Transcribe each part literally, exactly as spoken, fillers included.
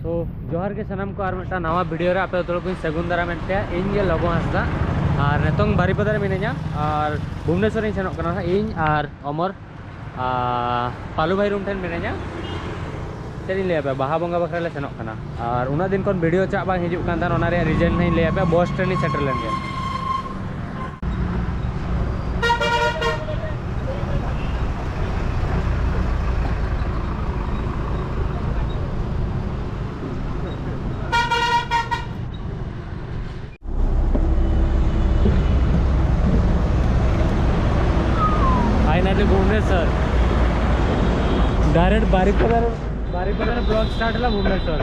ᱛᱚ ᱡᱚᱦᱟᱨ ᱜᱮ ᱥᱟᱱᱟᱢ ᱠᱚ, ᱟᱨ ᱢᱤᱫᱴᱟᱝ ᱱᱟᱣᱟ ᱵᱷᱤᱰᱤᱭᱳ ᱨᱮ ᱟᱯᱮ ᱡᱚᱛᱚ ᱦᱚᱲ ᱠᱚᱧ ᱥᱟᱹᱜᱩᱱ ᱫᱟᱨᱟᱢᱮᱫ ᱯᱮᱭᱟ᱾ ᱤᱧ ᱜᱮ ᱞᱚᱵᱚ ᱦᱟᱸᱥᱫᱟ, ᱟᱨ ᱱᱤᱛᱚᱝ ᱵᱟᱨᱤᱯᱟᱫᱟ ᱨᱮ ᱢᱤᱱᱟᱹᱧᱟ, ᱟᱨ ᱵᱷᱩᱵᱽᱱᱮᱥᱚᱨ ᱤᱧ ᱥᱮᱱᱚᱜ ᱠᱟᱱᱟ ᱦᱟᱸᱜ, ᱤᱧ ᱟᱨ ᱚᱢᱚᱨ ᱟᱨ ᱯᱟᱞᱩ ᱵᱷᱟᱭ ᱨᱩᱢ ᱴᱷᱮᱱ ᱢᱤᱱᱟᱹᱧᱟ᱾ ᱪᱮᱫ ᱤᱧ ᱞᱟᱹᱭ ᱟᱯᱮᱭᱟ, ᱵᱟᱦᱟ ᱵᱚᱸᱜᱟ ᱵᱟᱠᱷᱨᱟ ᱞᱮ ᱥᱮᱱᱚᱜ ᱠᱟᱱᱟ, ᱟᱨ ᱩᱱᱟᱹᱜ ᱫᱤᱱ ᱠᱷᱚᱱ ᱵᱷᱤᱰᱤᱭᱳ ᱪᱟᱜ ᱵᱟᱝ ᱦᱤᱡᱩᱜ ᱠᱟᱱ ᱛᱟᱦᱮᱱ, ᱚᱱᱟ ᱨᱮᱭᱟᱜ ᱨᱤᱡᱮᱱ ᱦᱚᱸᱧ ᱞᱟᱹᱭ ᱟᱯᱮᱭᱟ᱾ ᱵᱚᱥ ᱴᱨᱮᱱ ᱤᱧ ᱥᱮᱴᱮᱨ ᱞᱮᱱ ᱜᱮ᱾ Finally ᱵᱷᱩᱵᱽᱱᱮᱥᱚᱨ, direct ᱵᱟᱨᱤᱯᱟᱫᱟ ᱨᱮ, ᱵᱟᱨᱤᱯᱟᱫᱟ ᱨᱮ vlog start ᱦᱮᱞᱟ Bhubaneswar.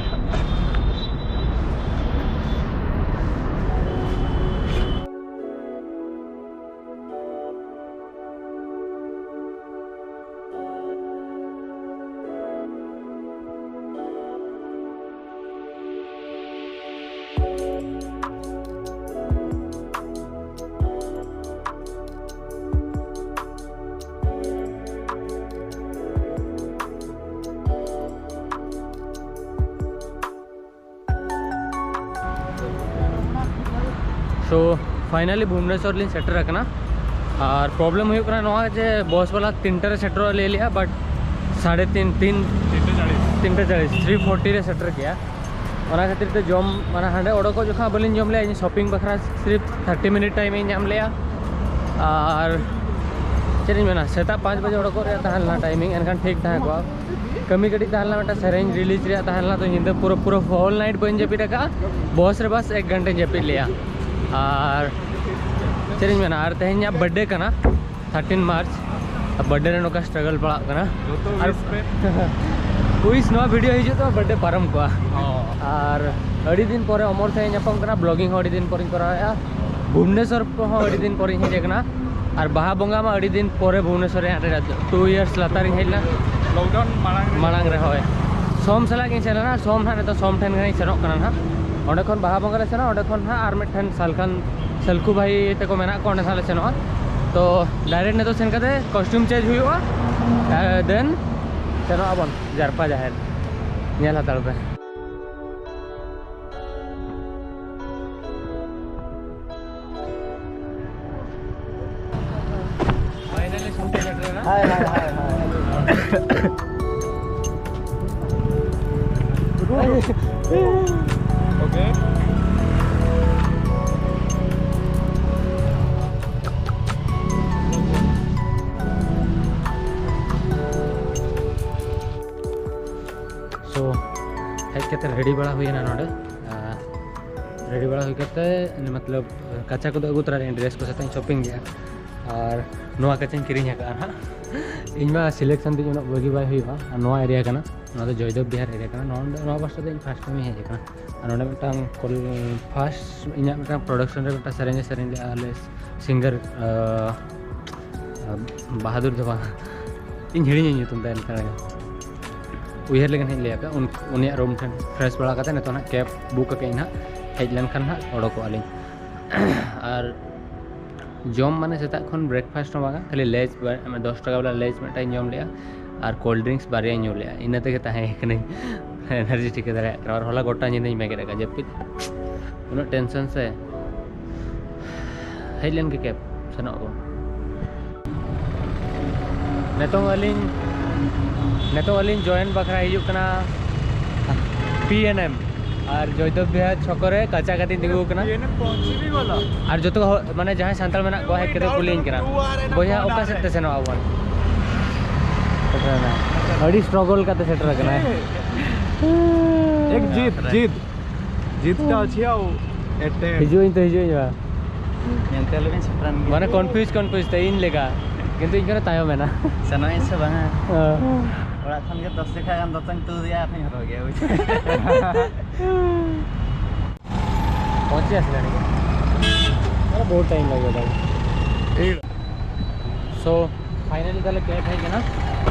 So finally Bhubaneswar ᱞᱤᱧ ᱥᱮᱴᱮᱨ ᱟᱠᱟᱱᱟ᱾ ᱟᱨ problem ᱦᱩᱭᱩᱜ ᱠᱟᱱᱟ ᱱᱚᱣᱟ ᱡᱮ ᱵᱚᱥ ᱵᱟᱞᱟ ᱛᱤᱱᱴᱟ ᱨᱮ ᱥᱮᱴᱮᱨᱚᱜ ᱞᱟᱹᱭ ᱞᱮᱜᱼᱟ, but ᱥᱟᱲᱮ ᱛᱤᱱ, ᱛᱤᱱ, ᱛᱤᱱᱴᱟ ᱪᱟᱲᱤᱥ᱾ ᱛᱤᱱᱴᱟ ᱪᱟᱲᱤᱥ, three forty ᱨᱮ ᱥᱮᱴᱮᱨ ᱠᱮᱜᱼᱟ᱾ ᱚᱱᱟ ᱠᱷᱟᱹᱛᱤᱨ ᱛᱮ ᱡᱚᱢ, ᱢᱟᱱᱮ ᱦᱟᱸᱰᱮ ᱚᱰᱚᱠᱚᱜ ᱡᱚᱠᱷᱚᱱ ᱵᱟᱹᱞᱤᱧ ᱡᱚᱢ ᱞᱮᱜᱼᱟ, ᱤᱧ shopping ᱵᱟᱠᱷᱨᱟ ᱥᱤᱨᱯ thirty minute time ᱤᱧ ᱧᱟᱢ ᱞᱮᱜᱼᱟ᱾ ᱟᱨ ᱪᱮᱫ ᱤᱧ ᱢᱮᱱᱟ, ᱥᱮᱛᱟᱜ ᱯᱟᱸᱪ ᱵᱟᱡᱮ ᱚᱰᱚᱠᱚᱜ ᱨᱮᱭᱟᱜ ᱛᱟᱦᱮᱸ ᱞᱮᱱᱟ timing, ᱮᱱᱠᱷᱟᱱ ᱴᱷᱤᱠ ᱛᱟᱦᱮᱸ ᱠᱚᱜᱼᱟ᱾ ᱠᱟᱹᱢᱤ ᱠᱟᱹᱴᱤᱡ ᱛᱟᱦᱮᱸ ᱞᱮᱱᱟ, ᱢᱤᱫᱴᱟᱝ ᱥᱮᱨᱮᱧ release ᱨᱮᱭᱟᱜ ᱛᱟᱦᱮᱸ ᱞᱮᱱᱟ, ᱛᱚ ᱧᱤᱫᱟᱹ ᱯᱩᱨᱟᱹ, ᱯᱩᱨᱟᱹ whole night ᱵᱟᱹᱧ ᱡᱟᱹᱯᱤᱫ ᱟᱠᱟᱫᱼᱟ᱾ ᱵᱚᱥ ᱨᱮ ᱵᱟᱥ ᱮᱠ ᱜᱷᱚᱱᱴᱟᱧ ᱡᱟᱹᱯᱤᱫ ᱞᱮᱜᱼᱟ᱾ ᱟᱨ ᱪᱮᱫ ᱤᱧ ᱢᱮᱱᱟ, ᱟᱨ ᱛᱮᱦᱮᱧ ᱤᱧᱟᱹᱜ birthday ᱠᱟᱱᱟ, thirteen March᱾ ᱟᱨ birthday ᱨᱮ ᱱᱚᱝᱠᱟ struggle ᱯᱟᱲᱟᱜ ᱠᱟᱱᱟ᱾ ᱡᱚᱛᱚ ᱟᱨ wish ᱯᱮ᱾ Wish, ᱱᱚᱣᱟ ᱵᱷᱤᱰᱤᱭᱳ ᱦᱤᱡᱩᱜ ᱛᱚ birthday ᱯᱟᱨᱚᱢ ᱠᱚᱜᱼᱟ᱾ ᱦᱚᱸ᱾ ᱟᱨ ᱟᱹᱰᱤ ᱫᱤᱱ ᱯᱚᱨᱮ ᱚᱢᱚᱨ ᱥᱟᱶ ᱤᱧ ᱧᱟᱯᱟᱢ ᱠᱟᱱᱟ, vlogging ᱦᱚᱸ ᱟᱹᱰᱤ ᱫᱤᱱ ᱯᱚᱨᱮᱧ ᱠᱚᱨᱟᱣᱮᱫᱼᱟ᱾ ᱵᱷᱩᱵᱽᱱᱮᱥᱚᱨ ᱠᱚᱦᱚᱸ ᱟᱹᱰᱤ ᱫᱤᱱ ᱯᱚᱨᱮᱧ ᱦᱮᱡ ᱟᱠᱟᱱᱟ᱾ ᱟᱨ ᱵᱟᱦᱟ ᱵᱚᱸᱜᱟ ᱢᱟ ᱟᱹᱰᱤ ᱫᱤᱱ ᱯᱚᱨᱮ ᱵᱷᱩᱵᱽᱱᱮᱥᱚᱨ ᱨᱮ ᱦᱟᱸᱰᱮ two years ᱞᱟᱛᱟᱨᱤᱧ ᱦᱮᱡ ᱞᱮᱱᱟ᱾ Lockdown ᱢᱟᱲᱟᱝ ᱨᱮ᱾ ᱢᱟᱲᱟᱝ ᱨᱮ, ᱦᱳᱭ᱾ ᱥᱳᱢ ᱥᱟᱞᱟᱜ ᱜᱤᱧ ᱥᱮᱱ ᱞᱮᱱᱟ, ᱥᱳᱢ ᱦᱟᱸᱜ ᱱᱤᱛᱚᱜ ᱥᱳᱢ ᱴᱷᱮᱱ ᱜᱮ ᱦᱟᱸᱜ ᱤᱧ ᱥᱮᱱᱚᱜ ᱠᱟᱱᱟ ᱱᱟᱦᱟᱜ᱾ ᱚᱸᱰᱮ ᱠᱷᱚᱱ ᱵᱟᱦᱟ ᱵᱚᱸᱜᱟ ᱞᱮ ᱥᱮᱱᱚᱜᱼᱟ, ᱚᱸᱰᱮ ᱠᱷᱚᱱ ᱦᱟᱸᱜ ᱟᱨ ᱢᱤᱫᱴᱷᱮᱱ ᱥᱟᱞᱠᱷᱟᱱ, ᱥᱟᱞᱠᱷᱩ ᱵᱷᱟᱭ ᱛᱟᱠᱚ ᱢᱮᱱᱟᱜ ᱠᱚᱣᱟ, ᱚᱸᱰᱮ ᱦᱟᱸᱜ ᱞᱮ ᱥᱮᱱᱚᱜᱼᱟ᱾ ᱛᱚ direct ᱱᱤᱛᱚᱜ ᱥᱮᱱ ᱠᱟᱛᱮ costume change ᱦᱩᱭᱩᱜᱼᱟ, ᱟᱨ then ᱥᱮᱱᱚᱜ ᱟᱵᱚᱱ ᱡᱟᱨᱯᱟ ᱡᱟᱦᱮᱨ᱾ ᱧᱮᱞ ᱦᱟᱛᱟᱲ ᱯᱮ᱾ Okay. So, ᱦᱮᱡ ᱠᱟᱛᱮ ᱨᱮᱰᱤ ᱵᱟᱲᱟ ᱦᱩᱭᱮᱱᱟ ᱱᱚᱰᱮ᱾ ᱨᱮᱰᱤ ᱵᱟᱲᱟ ᱦᱩᱭ ᱠᱟᱛᱮ, ᱢᱚᱛᱞᱚᱵ, ᱠᱟᱪᱟ ᱠᱚᱫᱚ ᱟᱹᱜᱩ ᱛᱚᱨᱟ ᱨᱮ, ᱰᱨᱮᱥ ᱠᱚ ᱥᱟᱛᱮᱧ ᱥᱚᱯᱤᱝ ᱜᱮᱭᱟ᱾ ᱟᱨ ᱱᱚᱣᱟ ᱠᱟᱪᱟᱧ ᱠᱤᱨᱤᱧ ᱟᱠᱟᱫᱼᱟ ᱱᱟᱦᱟᱜ᱾ ᱤᱧ ᱢᱟ ᱥᱤᱞᱮᱠᱥᱚᱱ ᱫᱚ ᱩᱱᱟᱹᱜ ᱵᱷᱟᱹᱜᱤ ᱵᱟᱭ ᱦᱩᱭᱩᱜᱼᱟ᱾ ᱟᱨ ᱱᱚᱣᱟ ᱮᱨᱤᱭᱟ ᱠᱟᱱᱟ, ᱱᱚᱣᱟ ᱫᱚ ᱡᱚᱭᱫᱮᱵ ᱵᱤᱦᱟᱨ ᱮᱨᱤᱭᱟ ᱠᱟᱱᱟ᱾ ᱱᱚᱣᱟ, ᱱᱚᱣᱟ ᱯᱟᱥᱴᱟ ᱫᱚ ᱤᱧ ᱯᱷᱟᱥᱴ ᱴᱟᱭᱤᱢ ᱤᱧ ᱦᱮᱡ ᱟᱠᱟᱱᱟ᱾ ᱟᱨ ᱱᱚᱰᱮ ᱢᱤᱫᱴᱟᱝ ᱠᱚᱞ-, ᱯᱷᱟᱥᱴ ᱤᱧᱟᱹᱜ ᱢᱤᱫᱴᱟᱝ ᱯᱨᱚᱰᱟᱠᱥᱚᱱ ᱨᱮ ᱢᱤᱫᱴᱟᱝ ᱥᱮᱨᱮᱧ ᱮ ᱥᱮᱨᱮᱧ ᱞᱮᱫᱼᱟ, ᱟᱞᱮ ᱥᱤᱝᱜᱟᱨ, ᱟᱸ, ᱵᱟᱦᱟᱫᱩᱨ ᱫᱚ ᱵᱟᱝ, ᱤᱧ ᱦᱤᱲᱤᱧᱟᱹᱧ ᱧᱩᱛᱩᱢ ᱛᱟᱭ ᱱᱮᱛᱟᱨ ᱜᱮ᱾ ᱩᱭᱦᱟᱹᱨ ᱞᱮᱠᱷᱟᱱ ᱦᱟᱸᱜ ᱤᱧ ᱞᱟᱹᱭ ᱟᱯᱮᱭᱟ᱾ ᱩᱱ-, ᱩᱱᱤᱭᱟᱜ ᱨᱩᱢ ᱴᱷᱮᱱ ᱯᱷᱨᱮᱥ ᱵᱟᱲᱟ ᱠᱟᱛᱮ ᱱᱤᱛᱚᱜ ᱦᱟᱸᱜ ᱠᱮᱵᱽ ᱵᱩᱠ ᱠᱟᱜ ᱟᱹᱧ ᱦᱟᱸᱜ, ᱦᱮᱡ ᱞᱮᱱᱠᱷᱟᱱ ᱦᱟᱸᱜ ᱚᱰᱚᱠᱚᱜ ᱟᱹᱞᱤᱧ᱾ ᱟᱨ ᱡᱚᱢ ᱢᱟᱱᱮ ᱥᱮᱛᱟᱜ ᱠᱷᱚᱱ ᱵᱨᱮᱠᱯᱷᱟᱥᱴ ᱦᱚᱸ ᱵᱟᱝᱟ, ᱠᱷᱟᱹᱞᱤ ᱞᱮᱡ ᱵᱟ-, ᱫᱚᱥ ᱴᱟᱠᱟ ᱵᱟᱞᱟ ᱞᱮᱡ ᱢᱤᱫᱴᱟᱝ ᱤᱧ ᱡᱚᱢ ᱞᱮᱜᱼᱟ ᱟᱨ ᱠᱳᱞᱰ ᱰᱨᱤᱝᱠᱥ ᱵᱟᱨᱭᱟᱧ ᱧᱩ ᱞᱮᱜᱼᱟ, ᱤᱱᱟᱹ ᱛᱮᱜᱮ ᱛᱟᱦᱮᱸ ᱠᱟᱹᱱᱟᱹᱧ᱾ ᱮᱱᱟᱨᱡᱤ ᱴᱷᱤᱠᱟᱹ ᱫᱟᱲᱮᱭᱟᱜ ᱠᱟᱱᱟ᱾ ᱟᱨ ᱦᱚᱞᱟ ᱜᱚᱴᱟ ᱧᱤᱫᱟᱹᱧ ᱵᱮᱸᱜᱮᱫ ᱟᱠᱟᱫ ᱡᱟᱹᱯᱤᱫ, ᱩᱱᱟᱹᱜ ᱴᱮᱱᱥᱚᱱ ᱥᱮ᱾ ᱦᱮᱡ ᱞᱮᱱ ᱜᱮ ᱠᱮᱵᱽ, ᱥᱮᱱᱚᱜ ᱟᱵᱚ᱾ ᱱᱤᱛᱚᱝ ᱟᱹᱞᱤᱧ, ᱱᱤᱛᱚᱝ ᱟᱹᱞᱤᱧ ᱡᱚᱭᱮᱱ ᱵᱟᱠᱷᱨᱟ ᱦᱤᱡᱩᱜ ᱠᱟᱱᱟ ᱯᱤ ᱮᱱ ᱮᱢ᱾ ᱟᱨ ᱡᱚᱭᱫᱮᱵ ᱵᱤᱦᱟᱨ ᱪᱷᱚᱠᱚ ᱨᱮ ᱠᱟᱪᱟ ᱠᱟᱛᱮᱧ ᱛᱤᱸᱜᱩ ᱟᱠᱟᱱᱟ᱾ ᱯᱤ ᱮᱱ ᱮᱢ ᱯᱚᱦᱚᱸᱪ ᱜᱮ ᱣᱟᱞᱟ᱾ ᱟᱨ ᱡᱚᱛᱚ ᱦᱚᱲ, ᱢᱟᱱᱮ, ᱡᱟᱦᱟᱸᱭ ᱥᱟᱱᱛᱟᱲ ᱢᱮᱱᱟᱜ ᱠᱚᱣᱟ, ᱦᱮᱡ ᱠᱟᱛᱮ ᱠᱩᱞᱤᱭᱟᱹᱧ ᱠᱟᱱᱟ, "ᱵᱚᱭᱦᱟ, ᱚᱠᱟ ᱥᱮᱫ ᱛᱮ ᱥᱮᱱᱚᱜ ᱟᱵᱚᱱ?" ᱥᱮᱴᱮᱨ ᱮᱱᱟ᱾ ᱟᱹᱰᱤ ᱥᱴᱨᱚᱜᱚᱞ ᱠᱟᱛᱮ ᱥᱮᱴᱮᱨ ᱟᱠᱟᱱᱟᱭ᱾ ᱮᱠ ᱡᱤᱫ, ᱡᱤᱫ᱾ ᱡᱤᱫ ᱠᱟ ᱚᱪᱷᱤᱭᱟᱣ ᱮᱴᱮᱢ᱾ ᱦᱤᱡᱩᱜ ᱟᱹᱧ ᱛᱚ, ᱦᱤᱡᱩᱜ ᱟᱹᱧ ᱵᱟ᱾ ᱧᱮᱞ ᱛᱮ ᱟᱞᱚᱵᱤᱱ ᱥᱮᱴᱮᱨᱮᱱ ᱜᱮᱭᱟ᱾ ᱢᱟᱱᱮ ᱠᱚᱱᱯᱷᱤᱭᱩᱡᱽ, ᱠᱚᱱᱯᱷᱤᱭᱩᱡᱽ ᱛᱮ ᱤᱧ ᱞᱮᱠᱟ᱾ ᱠᱤᱱᱛᱩ ᱤᱧ ᱠᱟᱱᱟ ᱛᱟᱭᱚᱢ ᱮᱱᱟ᱾ ᱥᱮᱱᱚᱜ ᱟᱹᱧ ᱥᱮ ᱵᱟᱝᱟ? ᱦᱮᱸ᱾ ᱚᱲᱟᱜ ᱠᱷᱚᱱ ᱜᱮ ᱫᱚᱥ ᱡᱚᱠᱷᱟ ᱜᱟᱱ ᱫᱚᱛᱚᱧ ᱛᱩᱫ ᱮᱫᱟ, ᱟᱨᱦᱚᱸᱧ ᱦᱚᱨᱚᱜ ᱜᱮᱭᱟ, ᱵᱩᱡᱽ᱾ ᱯᱚᱸᱪᱤᱥ ᱞᱮᱱᱟ᱾ ᱟᱨ ᱵᱚᱦᱩᱛ ᱴᱟᱭᱤᱢ ᱞᱟᱜᱮ ᱫᱟ᱾ ᱥᱳ, ᱯᱷᱟᱭᱱᱟᱞᱤ ᱛᱟᱦᱞᱮ ᱠᱮᱵᱽ ᱦᱮᱡ ᱮᱱᱟ,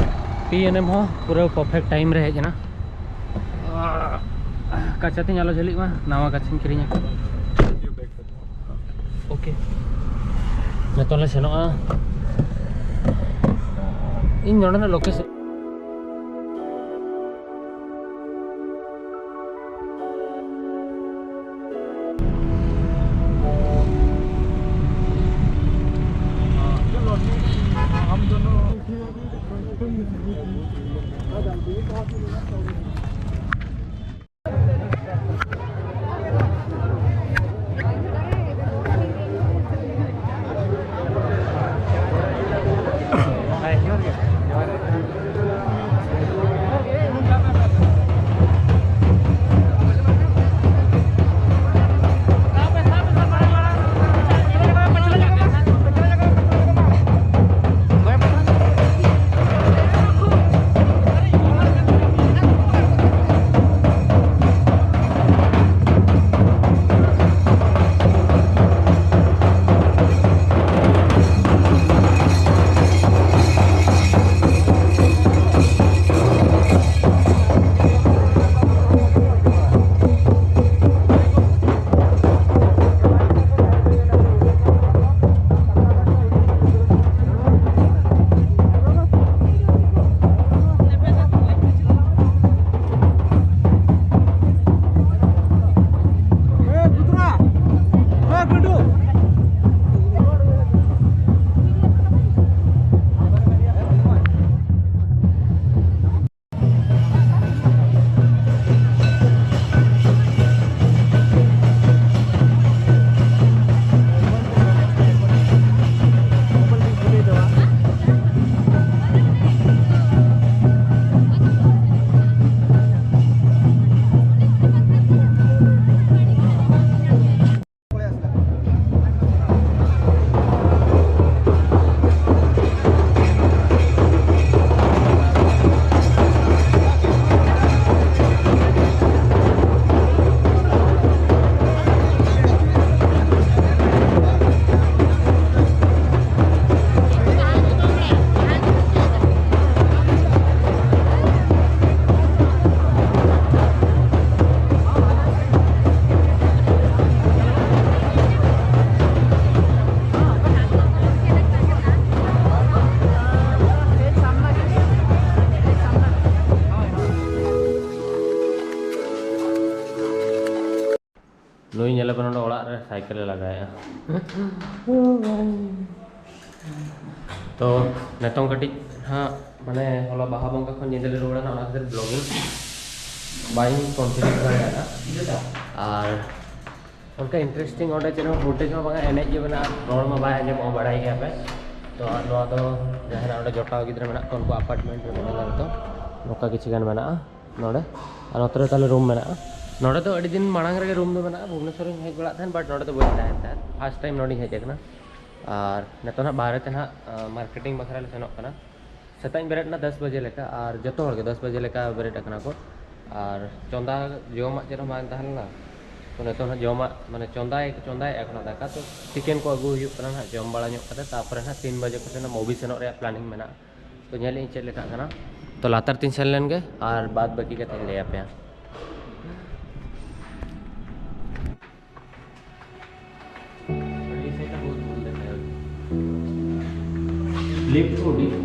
ᱯᱤ ᱮᱱ ᱮᱢ ᱦᱚᱸ ᱯᱩᱨᱟᱹ ᱯᱟᱨᱯᱷᱮᱠᱴ ᱴᱟᱭᱤᱢ ᱨᱮ ᱦᱮᱡ ᱮᱱᱟ᱾ ᱠᱟᱪᱟ ᱛᱤᱧ ᱟᱞᱚ ᱡᱷᱟᱹᱞᱤᱜ ᱢᱟ, ᱱᱟᱣᱟ ᱠᱟᱪᱟᱧ ᱠᱤᱨᱤᱧ ᱟᱠᱟᱫᱟ᱾ ᱳᱠᱮ, ᱱᱤᱛᱚᱜ ᱞᱮ ᱥᱮᱱᱚᱜᱼᱟ᱾ ᱤᱧ ᱱᱚᱰᱮᱱᱟᱜ ᱞᱳᱠᱮᱥᱚᱱ हम दोनों। ᱱᱩᱭ ᱧᱮᱞᱮ ᱯᱮ ᱱᱚᱰᱮ ᱚᱲᱟᱜ ᱨᱮ ᱥᱟᱭᱠᱮᱞ ᱮ ᱞᱟᱜᱟᱭᱮᱫᱼᱟ᱾ ᱛᱚ ᱱᱤᱛᱚᱝ ᱠᱟᱹᱴᱤᱡ ᱦᱟᱸᱜ ᱢᱟᱱᱮ ᱦᱚᱞᱟ ᱵᱟᱦᱟ ᱵᱚᱸᱜᱟ ᱠᱷᱚᱱ ᱧᱤᱫᱟᱹ ᱞᱮ ᱨᱩᱣᱟᱹᱲ ᱮᱱᱟ, ᱚᱱᱟ ᱠᱷᱟᱹᱛᱤᱨ vlogging ᱵᱟᱹᱧ continue ᱫᱟᱲᱮᱭᱟᱫᱟ᱾ ᱟᱨ ᱚᱱᱠᱟ interesting ᱚᱸᱰᱮ ᱪᱮᱫ ᱦᱚᱸ footage ᱦᱚᱸ ᱵᱟᱝᱟ, ᱮᱱᱮᱡ ᱜᱮ ᱢᱮᱱᱟᱜᱼᱟ, ᱨᱚᱲ ᱢᱟ ᱵᱟᱭ ᱟᱸᱡᱚᱢᱚᱜᱼᱟ, ᱵᱟᱲᱟᱭ ᱜᱮᱭᱟ ᱯᱮ᱾ ᱛᱚ ᱟᱨ ᱱᱚᱣᱟ ᱫᱚ ᱡᱟᱦᱟᱸ ᱚᱸᱰᱮ ᱡᱚᱴᱟᱣ ᱜᱤᱫᱽᱨᱟᱹ ᱢᱮᱱᱟᱜ ᱠᱚᱣᱟ, ᱩᱱᱠᱩ apartment ᱨᱮ ᱢᱮᱱᱟᱜ ᱞᱮᱭᱟ᱾ ᱛᱚ ᱱᱚᱝᱠᱟ ᱠᱤᱪᱷᱩ ᱜᱟᱱ ᱢᱮᱱᱟᱜᱼᱟ ᱱᱚᱰᱮ, ᱟᱨ ᱱᱚᱛᱮ ᱨᱮ ᱛᱟᱦᱞᱮ room ᱢᱮᱱᱟᱜᱼᱟ᱾ ᱱᱚᱰᱮ ᱫᱚ ᱟᱹᱰᱤ ᱫᱤᱱ ᱢᱟᱲᱟᱝ ᱨᱮᱜᱮ room ᱫᱚ ᱢᱮᱱᱟᱜᱼᱟ, ᱵᱷᱩᱵᱽᱱᱮᱥᱚᱨ ᱨᱤᱧ ᱦᱮᱡ ᱵᱟᱲᱟᱜ ᱛᱟᱦᱮᱸᱫ, but ᱱᱚᱰᱮ ᱫᱚ ᱵᱟᱹᱧ ᱛᱟᱦᱮᱱ ᱛᱟᱦᱮᱸᱫ, first time ᱱᱚᱰᱮᱧ ᱦᱮᱡ ᱟᱠᱟᱱᱟ᱾ ᱟᱨ ᱱᱤᱛᱚᱜ ᱱᱟᱦᱟᱜ ᱵᱟᱦᱨᱮ ᱛᱮ ᱱᱟᱦᱟᱜ, ᱟᱸ, marketing ᱵᱟᱠᱷᱨᱟ ᱞᱮ ᱥᱮᱱᱚᱜ ᱠᱟᱱᱟ᱾ ᱥᱮᱛᱟᱜ ᱤᱧ ᱵᱮᱨᱮᱫ ᱮᱱᱟ ᱫᱚᱥ ᱵᱟᱡᱮ ᱞᱮᱠᱟ, ᱟᱨ ᱡᱚᱛᱚ ᱦᱚᱲ ᱜᱮ ᱫᱚᱥ ᱵᱟᱡᱮ ᱞᱮᱠᱟ ᱵᱮᱨᱮᱫ ᱟᱠᱟᱱᱟ ᱠᱚ᱾ ᱟᱨ ᱪᱚᱸᱫᱟ ᱡᱚᱢᱟᱜ ᱪᱮᱫ ᱦᱚᱸ ᱵᱟᱝ ᱛᱟᱦᱮᱸ ᱞᱮᱱᱟ, ᱛᱚ ᱱᱤᱛᱚᱜ ᱱᱟᱦᱟᱜ ᱡᱚᱢᱟᱜ, ᱢᱟᱱᱮ ᱪᱚᱸᱫᱟᱭ, ᱪᱚᱸᱫᱟᱭᱮᱫᱼᱟ ᱠᱚ ᱱᱟᱦᱟᱜ ᱫᱟᱠᱟ, ᱛᱚ chicken ᱠᱚ ᱟᱹᱜᱩ ᱦᱩᱭᱩᱜ ᱠᱟᱱᱟ ᱱᱟᱦᱟᱜ, ᱡᱚᱢ ᱵᱟᱲᱟ ᱧᱚᱜ ᱠᱟᱛᱮ, ᱛᱟᱨᱯᱚᱨᱮ ᱱᱟᱦᱟᱜ ᱛᱤᱱ ᱵᱟᱡᱮ ᱠᱚᱛᱮ ᱱᱟᱦᱟᱜ movie ᱥᱮᱱᱚᱜ ᱨᱮᱭᱟᱜ planning ᱢᱮᱱᱟᱜᱼᱟ᱾ ᱛᱚ ᱧᱮᱞ ᱤᱧ ᱪᱮᱫ ᱞᱮᱠᱟᱜ ᱠᱟᱱᱟ᱾ ᱛᱚ ᱞᱟᱛᱟᱨ ᱛᱤᱧ ᱥᱮᱱ ᱞᱮᱱ ᱜᱮ, ᱟᱨ ᱵᱟᱫ ᱵᱟᱹᱠᱤ ᱠᱟᱛᱷᱟᱧ ᱞᱟᱹᱭ ᱟᱯᱮᱭᱟ᱾ Lift को भी।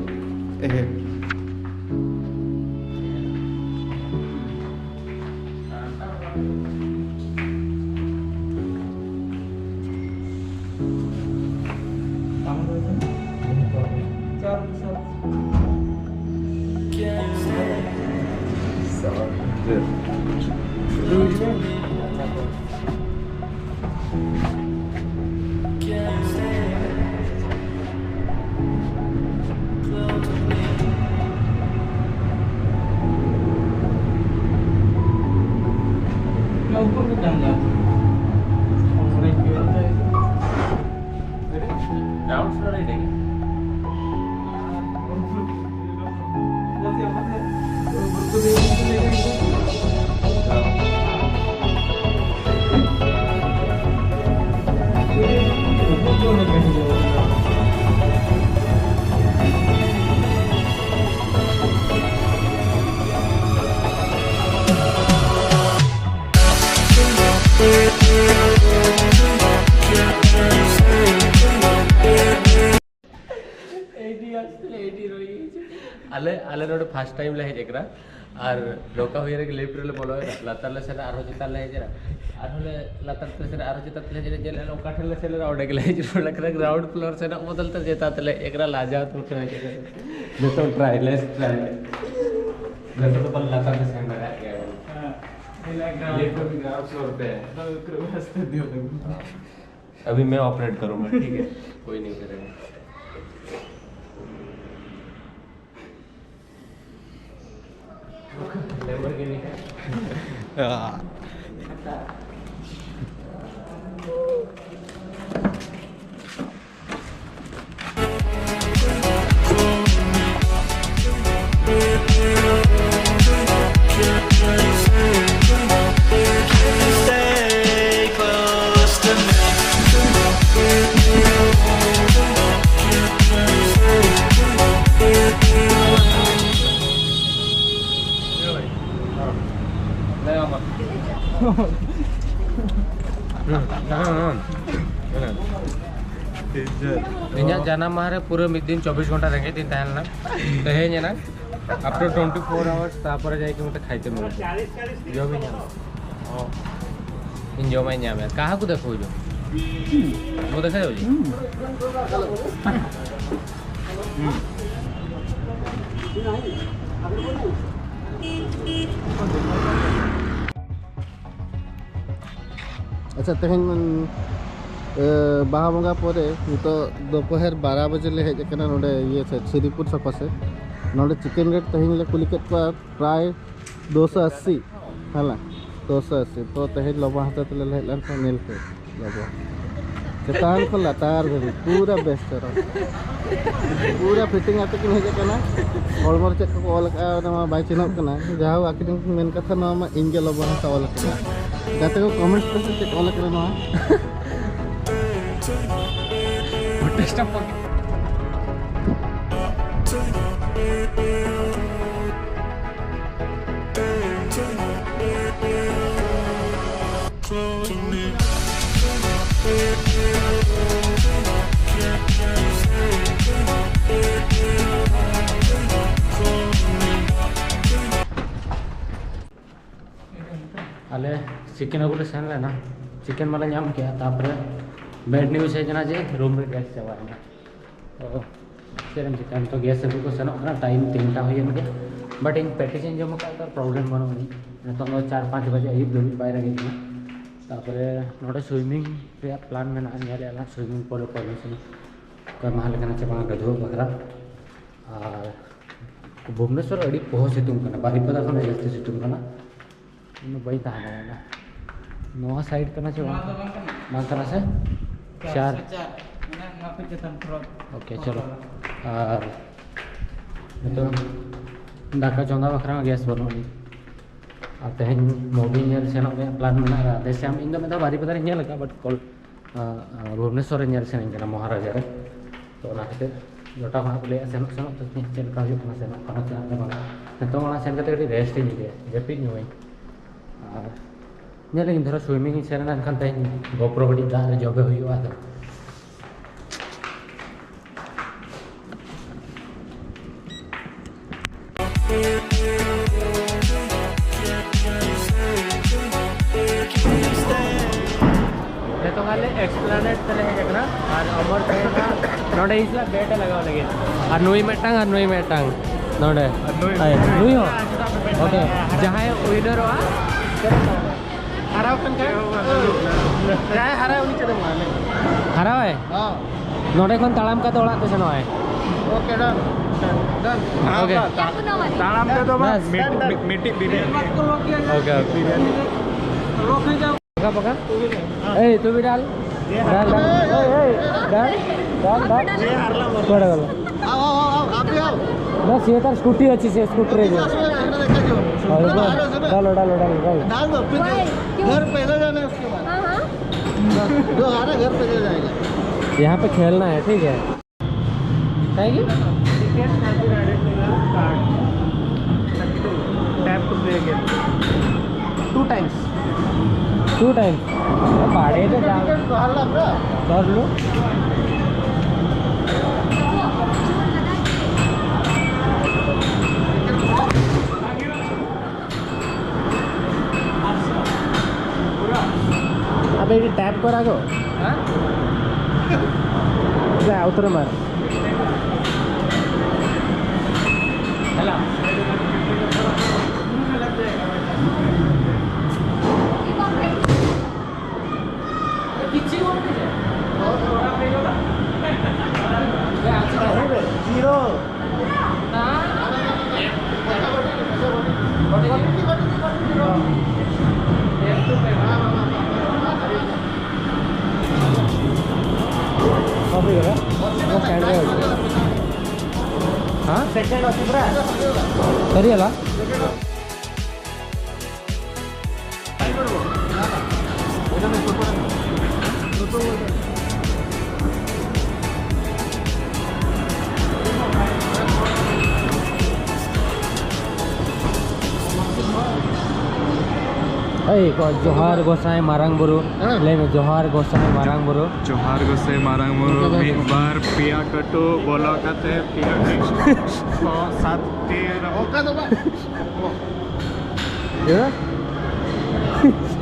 ᱟᱞᱮ, ᱟᱞᱮ ᱱᱚᱰᱮ first time ᱞᱮ ᱦᱮᱡ ᱟᱠᱟᱱᱟ᱾ ᱟᱨ ᱱᱚᱝᱠᱟ ᱦᱩᱭ ᱨᱮᱜᱮ ᱞᱤᱯᱷᱴ ᱨᱮᱞᱮ ᱵᱚᱞᱚᱭᱮᱱᱟ, ᱞᱟᱛᱟᱨ ᱞᱮ ᱥᱮᱱᱟ, ᱟᱨᱦᱚᱸ ᱪᱮᱛᱟᱱ ᱞᱮ ᱦᱮᱡ ᱮᱱᱟ, ᱟᱨᱦᱚᱸ ᱞᱮ ᱞᱟᱛᱟᱨ ᱛᱮᱞᱮ ᱥᱮᱱᱟ, ᱟᱨᱦᱚᱸ ᱪᱮᱛᱟᱱ ᱛᱮᱞᱮ ᱦᱮᱡ ᱮᱱᱟ, ᱧᱮᱞ ᱮᱱᱟ ᱚᱠᱟ ᱴᱷᱮᱱ ᱞᱮ ᱥᱮᱱ ᱮᱱᱟ, ᱚᱸᱰᱮ ᱜᱮᱞᱮ ᱦᱮᱡ ᱨᱩᱣᱟᱹᱲ ᱠᱟᱱᱟ᱾ ᱜᱨᱟᱣᱩᱱᱰ ᱯᱷᱞᱳᱨ ᱥᱮᱱᱚᱜ ᱵᱚᱫᱚᱞ ᱛᱮ ᱪᱮᱛᱟᱱ ᱛᱮᱞᱮ ᱦᱮᱡ ᱠᱟᱱᱟ, ᱞᱟᱡᱟᱣ ᱛᱮ ᱦᱮᱡ ᱠᱟᱱᱟ᱾ ᱱᱤᱛᱚᱜ ᱴᱨᱟᱭ, ᱞᱮᱥ ᱴᱨᱟᱭ᱾ ᱱᱤᱛᱚᱜ ᱫᱚ ᱯᱟᱞᱮ ᱞᱟᱛᱟᱨ ᱛᱮ ᱥᱮᱱ ᱫᱟᱲᱮᱭᱟᱜ ᱜᱮᱭᱟ ᱵᱚᱱ᱾ ᱦᱮᱸ, ᱤᱱᱟᱹ ᱜᱨᱟᱣᱩᱱᱰ ᱞᱤᱯᱷᱴ ᱫᱚ ᱜᱨᱟᱣᱩᱱᱰ ᱯᱷᱞᱳᱨ ᱛᱮ᱾ ᱟᱫᱚ ᱩᱠᱨᱩ ᱟᱥᱛᱮ ᱫᱤᱭᱚ ᱛᱟᱵᱚᱱ᱾ अभी मैं ऑपरेट करूंगा, ठीक है? कोई नहीं करेगा। ᱤᱧᱟᱹᱜ ᱡᱟᱱᱟᱢ ᱢᱟᱦᱟ ᱨᱮ ᱯᱩᱨᱟᱹ ᱢᱤᱫ ᱫᱤᱱ ᱪᱚᱵᱵᱤᱥ ᱜᱷᱚᱱᱴᱟ ᱨᱮᱸᱜᱮᱡ ᱛᱤᱧ ᱛᱟᱦᱮᱸ ᱞᱮᱱᱟ᱾ ᱛᱮᱦᱮᱧ ᱮᱱᱟᱝ after twenty four hours ᱛᱟᱨᱯᱚᱨᱮ ᱡᱟᱭ ᱠᱤ ᱢᱤᱫᱴᱮᱱ ᱠᱷᱟᱭᱛᱮ ᱢᱮᱱᱟᱜ ᱡᱚᱢᱤᱧ ᱧᱟᱢᱟ᱾ ᱤᱧ ᱡᱚᱢᱟᱜ ᱤᱧ ᱧᱟᱢᱮᱫ, ᱠᱟᱦᱟ ᱠᱚ ᱫᱮᱠᱷᱟᱣ ᱡᱚ ᱵᱚ ᱫᱮᱠᱷᱟᱣ ᱡᱚ ᱟᱪᱪᱷᱟ, ᱛᱮᱦᱮᱧ ᱢᱟᱱ-, ᱮ, ᱵᱟᱦᱟ ᱵᱚᱸᱜᱟ ᱯᱚᱨᱮ ᱱᱤᱛᱚᱜ ᱫᱩᱯᱚᱦᱚᱨ ᱵᱟᱨᱚ ᱵᱟᱡᱮ ᱞᱮ ᱦᱮᱡ ᱟᱠᱟᱱᱟ ᱱᱚᱰᱮ ᱤᱭᱟᱹ ᱥᱮᱫ, ᱥᱤᱨᱤᱯᱩᱨ ᱥᱚᱠᱚ ᱥᱮᱫ᱾ ᱱᱚᱰᱮ ᱪᱤᱠᱮᱱ ᱨᱮᱴ ᱛᱮᱦᱮᱧ ᱞᱮ ᱠᱩᱞᱤ ᱠᱮᱫ ᱠᱚᱣᱟ, ᱯᱨᱟᱭ ᱫᱩᱥᱚ ᱟᱥᱤ, ᱦᱮᱸ ᱞᱟ, ᱫᱩᱥᱚ ᱟᱥᱤ᱾ ᱛᱚ ᱛᱮᱦᱮᱧ ᱞᱚᱵᱚ ᱦᱟᱸᱥᱫᱟ ᱛᱮᱞᱮ ᱦᱮᱡ ᱞᱮᱱ ᱠᱷᱟᱱ ᱧᱮᱞ ᱯᱮ᱾ ᱵᱟᱵᱟ᱾ ᱪᱮᱛᱟᱱ ᱠᱷᱚᱱ ᱞᱟᱛᱟᱨ ᱫᱷᱟᱹᱵᱤᱡ ᱯᱩᱨᱟᱹ ᱵᱮᱥ ᱪᱮᱦᱨᱟ᱾ ᱯᱩᱨᱟᱹ ᱯᱷᱤᱴᱤᱝ ᱟᱛᱮ ᱠᱤᱱ ᱦᱮᱡ ᱟᱠᱟᱱᱟ᱾ ᱦᱚᱲᱢᱚ ᱨᱮ ᱪᱮᱫ ᱠᱚᱠᱚ ᱚᱞ ᱟᱠᱟᱫᱼᱟ, ᱚᱱᱟ ᱢᱟ ᱵᱟᱭ ᱪᱤᱱᱦᱟᱹᱣ ᱠᱟᱱᱟ᱾ ᱡᱟᱦᱟᱸ ᱟᱹᱠᱷᱨᱤᱧ ᱢᱮᱱ ᱠᱟᱛᱷᱟ, ᱱᱚᱣᱟ ᱢᱟ ᱤᱧ ᱜᱮ ᱞᱚᱵᱚ ᱦᱟᱸᱥᱫᱟ ᱚᱞ ᱟᱠᱟᱫᱟ᱾ ᱜᱟᱛᱮ ᱠᱚ, ᱠᱚᱢᱮᱱᱴ ᱯᱮᱥᱮ ᱪᱮᱫ ᱚᱞ ᱟᱠᱟᱱᱟ ᱱᱚᱣᱟ᱾ ᱟᱞᱮ ᱪᱤᱠᱮᱱ ᱟᱹᱜᱩ ᱞᱮ ᱥᱮᱱ ᱞᱮᱱᱟ, ᱪᱤᱠᱮᱱ ᱢᱟᱞᱮ ᱧᱟᱢ ᱠᱮᱜᱼᱟ, ᱛᱟᱯᱚᱨᱮ ᱵᱮᱰ ᱱᱤᱭᱩᱡᱽ ᱦᱮᱡ ᱮᱱᱟ ᱡᱮ ᱨᱩᱢ ᱨᱮ ᱜᱮᱥ ᱪᱟᱵᱟᱭᱮᱱᱟ᱾ ᱛᱚ ᱪᱮᱫ ᱮᱢ ᱪᱤᱠᱟᱹᱭᱟ, ᱱᱤᱛᱚᱜ ᱜᱮᱥ ᱟᱹᱜᱩ ᱠᱚ ᱥᱮᱱᱚᱜ ᱠᱟᱱᱟ, ᱴᱟᱭᱤᱢ ᱛᱤᱱᱴᱟ ᱦᱩᱭᱮᱱ ᱜᱮᱭᱟ᱾ ᱵᱟᱴ ᱤᱧ ᱯᱮᱴᱤ ᱪᱮᱧᱡᱽ ᱡᱚᱢ ᱟᱠᱟᱫ ᱛᱚ ᱯᱨᱚᱵᱞᱮᱢ ᱵᱟᱹᱱᱩᱜ ᱟᱹᱱᱤᱡ᱾ ᱱᱤᱛᱚᱝ ᱫᱚ ᱪᱟᱨ ᱯᱟᱸᱪ ᱵᱟᱡᱮ ᱟᱹᱭᱩᱵ ᱫᱷᱟᱹᱵᱤᱡ ᱵᱟᱭ ᱨᱮᱸᱜᱮᱡ ᱠᱟᱱᱟ᱾ ᱛᱟᱯᱚᱨᱮ ᱱᱚᱰᱮ ᱥᱩᱭᱢᱤᱝ ᱨᱮᱭᱟᱜ ᱯᱞᱟᱱ ᱢᱮᱱᱟᱜᱼᱟ, ᱧᱮᱞᱮᱫᱼᱟ ᱞᱟᱝ ᱥᱩᱭᱢᱤᱝ ᱯᱩᱞ ᱨᱮ ᱯᱟᱨᱢᱤᱥᱚᱱ ᱠᱚ ᱮᱢᱟ ᱞᱮ ᱠᱟᱱᱟ ᱪᱮ ᱵᱟᱝ ᱜᱟᱹᱰᱷᱩᱣᱟᱹ ᱵᱟᱠᱷᱨᱟ᱾ ᱟᱨ ᱵᱷᱩᱵᱽᱱᱮᱥᱚᱨ ᱟᱹᱰᱤ ᱯᱚᱦᱚ ᱥᱤᱛᱩᱝ ᱠᱟᱱᱟ, ᱵᱟᱨᱤᱯᱟᱫᱟ ᱠᱷᱚᱱ ᱡᱟᱹᱥᱛᱤ ᱥᱤᱛᱩᱝ ᱠᱟᱱᱟ᱾ ᱤᱧ ᱫᱚ ᱵᱟᱹᱧ ᱛᱟᱦᱮᱸ ᱫᱟᱲᱮᱭᱟᱜᱼᱟ᱾ ᱱᱚᱣᱟ ᱥᱟᱭᱤᱰ ᱠᱟᱱᱟ ᱪᱮ ᱱᱚᱣᱟ ᱵᱟᱝ ᱫᱚ ᱠᱟᱱᱟ? ᱵᱟᱝ ᱠᱟᱱᱟ᱾ ᱵᱟᱝ ᱠᱟᱱᱟ ᱥᱮ? ᱪᱟᱨ᱾ ᱪᱟᱨ ᱥᱮ ᱪᱟᱨ᱾ ᱢᱟᱱᱮ ᱱᱚᱣᱟ ᱠᱷᱚᱱ ᱪᱮᱛᱟᱱ ᱛᱷᱚᱲᱟ᱾ ᱳᱠᱮ, ᱪᱚᱞᱚ᱾ ᱟᱨ ᱱᱤᱛᱚᱜ ᱫᱟᱠᱟ ᱪᱚᱸᱫᱟ ᱵᱟᱠᱷᱨᱟ ᱦᱚᱸ ᱜᱮᱥ ᱵᱟᱹᱱᱩᱜ ᱟᱹᱱᱤᱡ᱾ ᱟᱨ ᱛᱮᱦᱮᱧ ᱢᱩᱵᱷᱤ ᱧᱮᱞ ᱥᱮᱱᱚᱜ ᱨᱮᱭᱟᱜ ᱯᱞᱟᱱ ᱢᱮᱱᱟᱜᱼᱟ᱾ ᱨᱟᱫᱷᱮᱥᱭᱟᱢ, ᱤᱧ ᱫᱚ ᱢᱤᱫ ᱫᱷᱟᱣ ᱵᱟᱨᱤᱯᱟᱫᱟ ᱨᱤᱧ ᱧᱮᱞ ᱟᱠᱟᱫᱼᱟ, ᱵᱟᱴ ᱠᱚᱞ ᱟᱸ, ᱟᱸ, ᱵᱷᱩᱵᱽᱱᱮᱥᱚᱨ ᱨᱮ ᱧᱮᱞ ᱥᱟᱱᱟᱧ ᱠᱟᱱᱟ, ᱢᱚᱦᱟᱨᱟᱡᱟ ᱨᱮ᱾ ᱛᱚ ᱚᱱᱟ ᱠᱷᱟᱹᱛᱤᱨ ᱡᱚᱴᱟᱣ ᱠᱚ ᱦᱟᱸᱜ ᱠᱚ ᱞᱟᱹᱭᱮᱫᱼᱟ ᱥᱮᱱᱚᱜ ᱥᱮᱱᱚᱜ ᱛᱮ ᱪᱮᱫ ᱞᱮᱠᱟ ᱦᱩᱭᱩᱜ ᱠᱟᱱᱟ, ᱥᱮᱱᱚᱜ ᱠᱟᱱᱟ ᱪᱮ ᱟᱨ ᱵᱟᱝ᱾ ᱱᱤᱛᱚᱝ ᱚᱲᱟᱜ ᱥᱮᱱ ᱠᱟᱛᱮ ᱠᱟᱹᱴᱤᱡ ᱨᱮᱥᱴ ᱤᱧ ᱤᱫᱤᱭᱟ, ᱡᱟᱹᱯᱤᱫ ᱧᱚᱜ ᱟᱹᱧ᱾ ᱟᱨ ᱧᱮᱞ ᱟᱹᱧ, ᱫᱷᱚᱨᱚ ᱥᱩᱭᱢᱤᱝ ᱤᱧ ᱥᱮᱱ ᱮᱱᱟ, ᱮᱱᱠᱷᱟᱱ ᱛᱮᱦᱮᱧ ᱜᱳᱯᱨᱳ ᱠᱟᱹᱴᱤᱡ ᱫᱟᱜ ᱨᱮ ᱡᱚᱵᱮ ᱦᱩᱭᱩᱜᱼᱟ᱾ ᱟᱫᱚ ᱱᱤᱛᱚᱝ ᱟᱞᱮ ᱮᱥᱯᱞᱮᱱᱮᱰ ᱛᱮᱞᱮ ᱦᱮᱡ ᱟᱠᱟᱱᱟ ᱟᱨ ᱚᱢᱚᱨ ᱛᱟᱦᱮᱸ ᱠᱟᱱᱟ ᱱᱚᱰᱮ ᱤᱧ ᱥᱟᱞᱟᱜ ᱵᱮᱴ ᱮ ᱞᱟᱜᱟᱣ ᱞᱟᱹᱜᱤᱫ᱾ ᱟᱨ ᱱᱩᱭ ᱢᱤᱫᱴᱟᱝ ᱟᱨ ᱱᱩᱭ ᱢᱤᱫᱴᱟᱝ ᱱᱚᱰᱮ᱾ ᱟᱨ ᱱᱩᱭ, ᱟᱭ, ᱱᱩᱭ᱾ ᱱᱩᱭ ᱦᱚᱸ᱾ ᱳᱠᱮ, ᱡᱟᱦᱟᱸᱭ ᱣᱤᱱᱟᱨᱚᱜᱼᱟ, ᱦᱟᱨᱟᱣ ᱠᱟᱱ ᱠᱷᱟᱱ, ᱡᱟᱦᱟᱸᱭ ᱦᱟᱨᱟᱭ ᱩᱱᱤ ᱪᱮᱫ ᱮᱢ ᱮᱢᱟᱭᱟ? ᱦᱟᱨᱟᱣᱟᱭ? ᱦᱚᱸ᱾ ᱱᱚᱰᱮ ᱠᱷᱚᱱ ᱛᱟᱲᱟᱢ ᱠᱟᱛᱮ ᱚᱲᱟᱜ ᱛᱮ ᱥᱮᱱᱚᱜᱼᱟᱭ᱾ ᱳᱠᱮ, ᱰᱟᱱ᱾ ᱰᱟᱱ᱾ ᱳᱠᱮ᱾ ᱛᱟᱲᱟᱢ ᱛᱮᱫᱚ ᱵᱟᱝ, ᱵᱟᱥ᱾ ᱢᱤᱫ, ᱢᱤᱫ, ᱢᱤᱫᱴᱤᱡ ᱵᱤᱨᱭᱟᱱᱤ᱾ Okay, okay. ᱯᱟᱠᱟ, ᱯᱟᱠᱟ? ᱮᱭ, ᱛᱩᱢ ᱵᱷᱤ ᱰᱟᱞ᱾ ᱰᱟᱞ, ᱰᱟᱞ᱾ ᱮᱭ, ᱮᱭ, ᱰᱟᱞ, ᱰᱟᱞ, ᱰᱟᱞ᱾ କୁଆଡ଼େ ଗଲ? आओ, आओ, आओ, आप भी आओ। ନା, ସିଏ ତାର ସ୍କୁଟି ଅଛି, ସେ ସ୍କୁଟିରେ ଯିବ। ଆସ, ଏଇଟା ଦେଖାଯିବ। ହଉ, ଶୁଣ, ଡାଲ, ଶୁଣ, ଶୁଣ। ଡାଲ, ଡାଲ, ଡାଲ, ଡାଲ। डाल दो, फिर घर पैदल जाना है उसके बाद। हाँ, हाँ। जो आ रहा है, घर पैदल जाएगा। यहाँ पे खेलना है, ठीक है? କାହିଁକି? Ticket has been added to your card। Tap to play again। Two times। Two time. ବାଡ଼େଇ ଦେ, ଯାହା। ଧରିଲ ପୁରା। ଧରିଲୁ। ଏଇଠି ଟ୍ୟାପ୍ କରାଗ। ଯା, ଆଉଥରେ ମାର। ଜିରୋ। କଣ ହେଇଗଲା? ମୋ ସାଇଡ୍ରେ ଅଛି। ହଁ? ସେକେଣ୍ଡ ଅଛି ପୁରା। ସରିଗଲା? ᱮᱭ, ᱠᱚ ᱡᱚᱦᱟᱨ ᱜᱚᱸᱥᱟᱭ ᱢᱟᱨᱟᱝ ᱵᱩᱨᱩ᱾ ᱦᱮᱸ᱾ ᱞᱟᱹᱭ ᱢᱮ, ᱡᱚᱦᱟᱨ ᱜᱚᱸᱥᱟᱭ ᱢᱟᱨᱟᱝ ᱵᱩᱨᱩ᱾ ᱡᱚᱦᱟᱨ ᱜᱚᱸᱥᱟᱭ ᱢᱟᱨᱟᱝ ᱵᱩᱨᱩ᱾ ᱚᱱᱠᱟ ᱫᱚ ᱢᱤᱫ ᱵᱟᱨ ᱯᱮᱭᱟ ᱠᱟᱹᱴᱩᱵ ᱵᱚᱞᱚ ᱠᱟᱛᱮ ᱯᱮᱭᱟ ᱠᱟᱹᱴᱩᱵ ᱪᱷᱚ ᱥᱟᱛ ᱴᱤ ᱨᱚᱦᱚ-, ᱚᱱᱠᱟ ᱫᱚ ᱵᱟᱝ᱾ ᱪᱮᱫ?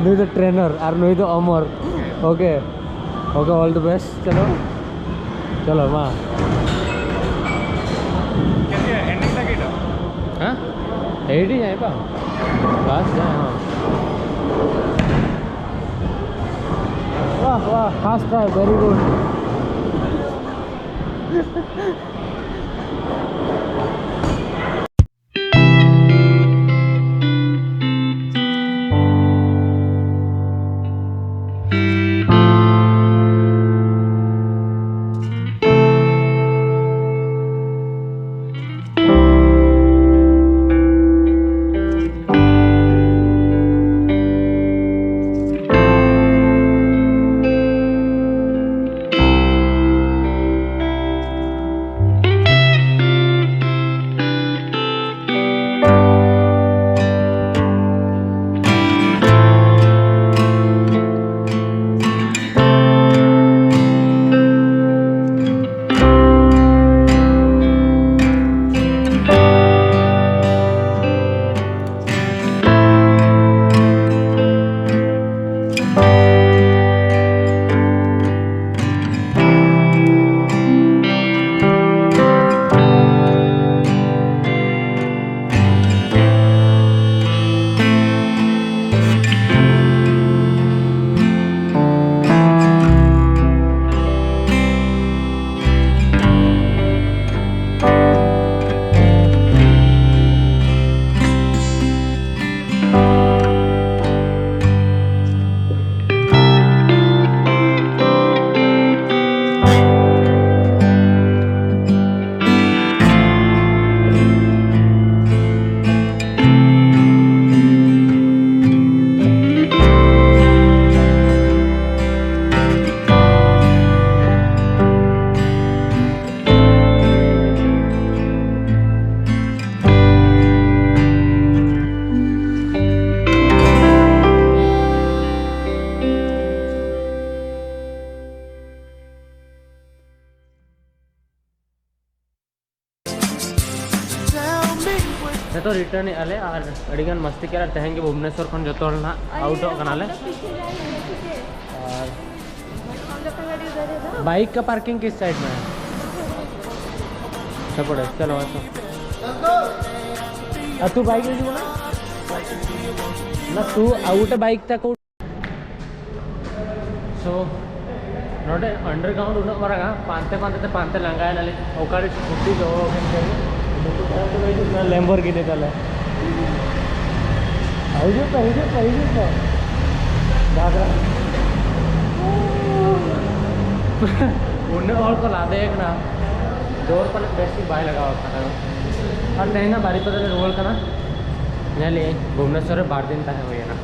ᱱᱩᱭ ᱫᱚ ᱴᱨᱮᱱᱟᱨ ᱟᱨ ᱱᱩᱭ ᱫᱚ ᱚᱢᱚᱨ᱾ Okay, okay, all the best. ᱪᱚᱞᱚ, ᱪᱚᱞᱚ, ᱢᱟ᱾ कैसे है? एंडिंग लगी था? हाँ? एडिटिंग है पा? बस जाए, हाँ। वाह, वाह, first try, very good. ᱛᱚ ᱨᱤᱴᱟᱨᱱ ᱮᱫᱼᱟ ᱞᱮ ᱟᱨ ᱟᱹᱰᱤ ᱜᱟᱱ ᱢᱟᱥᱛᱤ ᱠᱮᱫᱼᱟ ᱟᱨ ᱛᱮᱦᱮᱧ ᱜᱮ ᱵᱷᱩᱵᱽᱱᱮᱥᱚᱨ ᱠᱷᱚᱱ ᱡᱚᱛᱚ ᱦᱚᱲ ᱱᱟᱦᱟᱜ ᱟᱣᱩᱴᱚᱜ ᱠᱟᱱᱟᱞᱮ᱾ ᱟᱨ ᱵᱟᱭᱤᱠ ᱠᱟ ᱯᱟᱨᱠᱤᱝ ᱠᱤᱥ ᱥᱟᱭᱤᱰ ᱢᱮ? ᱥᱮᱯᱚᱲᱮ, ᱪᱚᱞᱚ ᱟᱥᱚ᱾ ᱟᱨ ᱛᱩ ᱵᱟᱭᱤᱠ ᱨᱮ ᱦᱤᱡᱩᱜ ᱢᱮ᱾ ᱱᱟ, ᱛᱩ ᱟᱣᱩᱴ ᱵᱟᱭᱤᱠ ᱛᱟᱠᱚ᱾ ᱥᱳ, ᱱᱚᱰᱮ ᱟᱱᱰᱟᱨᱜᱨᱟᱣᱩᱱᱰ ᱩᱱᱟᱹᱜ ᱢᱟᱨᱟᱝᱟ, ᱯᱟᱱᱛᱮ ᱯᱟᱱᱛᱮ ᱛᱮ ᱯᱟᱱᱛᱮ ᱞᱟᱸᱜᱟᱭᱮᱱᱟᱞᱤᱧ᱾ ᱚᱠᱟᱨᱮ ᱥᱠᱩᱴᱤ ᱫᱚᱦᱚ ᱟᱠᱟᱱ ᱛᱟᱹᱞᱤᱧ? ᱱᱤᱛᱚᱜ ᱛᱟᱭᱚᱢ ᱛᱮᱫᱚ ᱦᱤᱡᱩᱜ ᱠᱟᱱᱟ ᱞᱮᱢᱵᱚᱨᱜᱤᱱᱤ ᱛᱟᱞᱮ᱾ ᱦᱤᱡᱩᱜ ᱯᱮ, ᱦᱤᱡᱩᱜ ᱯᱮ, ᱦᱤᱡᱩᱜ ᱯᱮ᱾ ᱜᱷᱟᱜᱽᱨᱟ᱾ ᱩᱱᱟᱹᱜ ᱦᱚᱲ ᱠᱚ ᱞᱟᱫᱮ ᱠᱟᱱᱟ, ᱰᱳᱨ ᱯᱟᱞᱮ ᱵᱮᱥ ᱴᱷᱤᱠ ᱵᱟᱭ ᱞᱟᱜᱟᱣ ᱟᱠᱟᱱᱟ᱾ ᱟᱨ ᱛᱮᱦᱮᱧ ᱫᱚ ᱵᱟᱨᱤᱯᱟᱫᱟ ᱞᱮ ᱨᱩᱣᱟᱹᱲ ᱠᱟᱱᱟ᱾ ᱧᱮᱞᱮᱜᱼᱟᱹᱧ ᱵᱷᱩᱵᱽᱱᱮᱥᱚᱨ ᱨᱮ ᱵᱟᱨ ᱫᱤᱱ ᱛᱟᱦᱮᱸ ᱦᱩᱭᱮᱱᱟ᱾